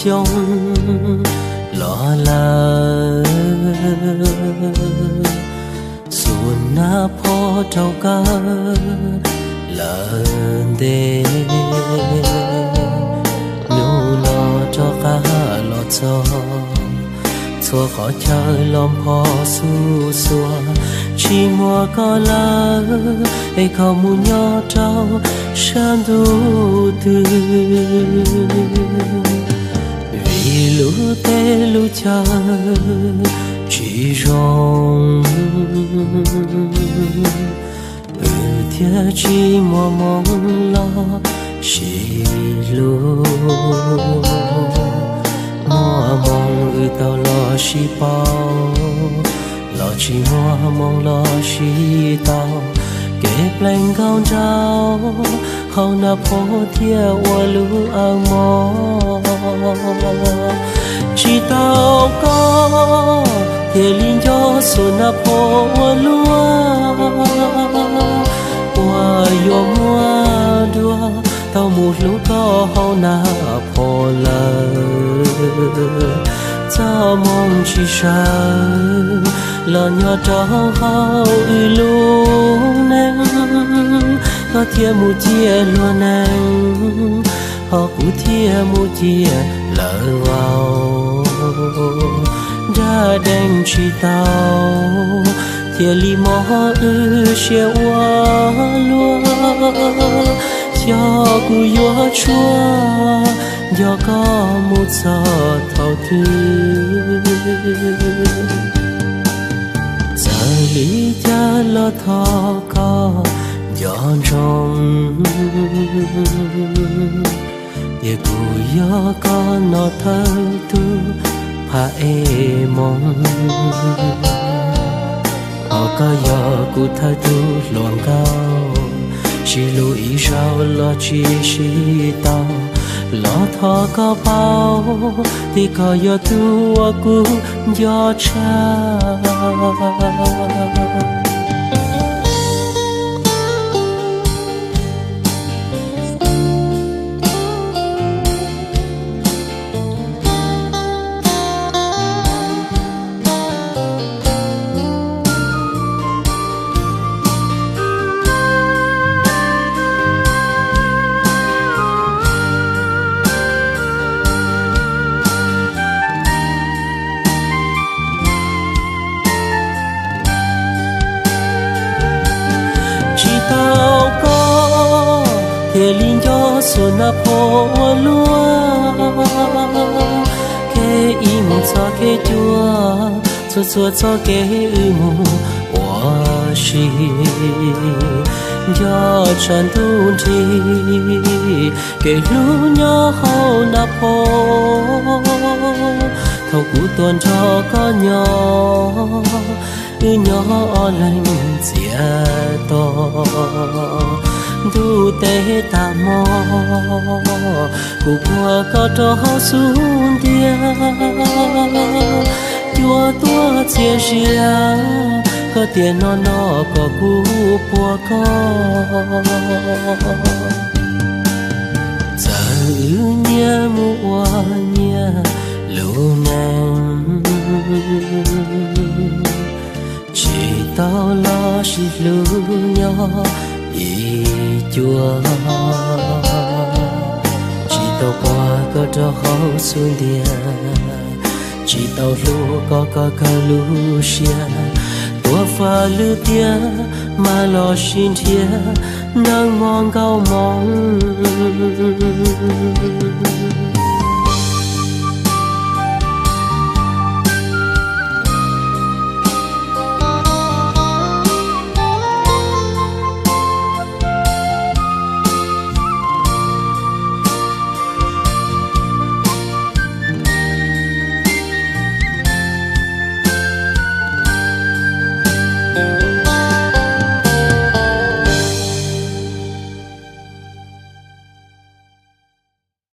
xyoo los lawm, xuas nab phom rau kawg lawm ntev. Hnub no rov qab los txog, txhua qhov chaw los npho xuj xuas, tsis muaj koj lawm es koj mus nyob rau sab ntuj twg? Vim lub teb lub chaw tsis zoo, wb thiaj tsis muaj hmoo los sib hlub. Muaj hmoo wb tau los sib paub, los tsis muaj hmoo los sib tau. Kev plees nkauj nraug hauv nab phom thiaj ua lub aw mob. Tsis tau koj thiaj li nco xuas nab phom ua luaj, uas yuav muaj dua tau mus hlub koj hauv nab phom lawm. Txoj hmoo tsis sawv los nyob rau hauv wb lub neej, koj thiaj mus ciaj luag neeg, ho kuv thiaj mus ciaj lawv vauv. Nrab deej tsis tau thiaj li mob wb siab ua luaj, xyov kuv yuav tshuaj nco koj mus txog thaum twg. Txawm li cas los thov koj nco ntsoov, tias kuv yog koj no thawj tug phaj ej moog, ho koj yog kuv thawj tug hluas nkauj. Sib hlub ib zaug los tsis sib tau, los thov koj paub tias koj yog tug uas kuv nco tshaj. Tsis tau koj thiaj li nco xuas nab phom ua luaj, kev ib mus txoj kev cua, txhua txhua txoj kev wb mus ua si. Nco tshav ntuj nrig, kev hlub nyob hauv nab phom. Thaum kuv tuaj nrog koj nyob, wb nyob ob leeg txias to. Ntuj teb tag hmo, kuv puag koj rau hauv xub ntiag. Cua tuaj txias zias, koj tias no no kom kuv puag koj. Txawm wb nyias mus ua nyias lub neej, tsis tau los sib hlub nyob ib cuag. Tsis tau puag koj rau hauv xub ntiag, tsis tau hlub koj kom kawg lub siab. Tuav faj lwm tiam mas los sib nrhiav, neej mog nkauj hmoob.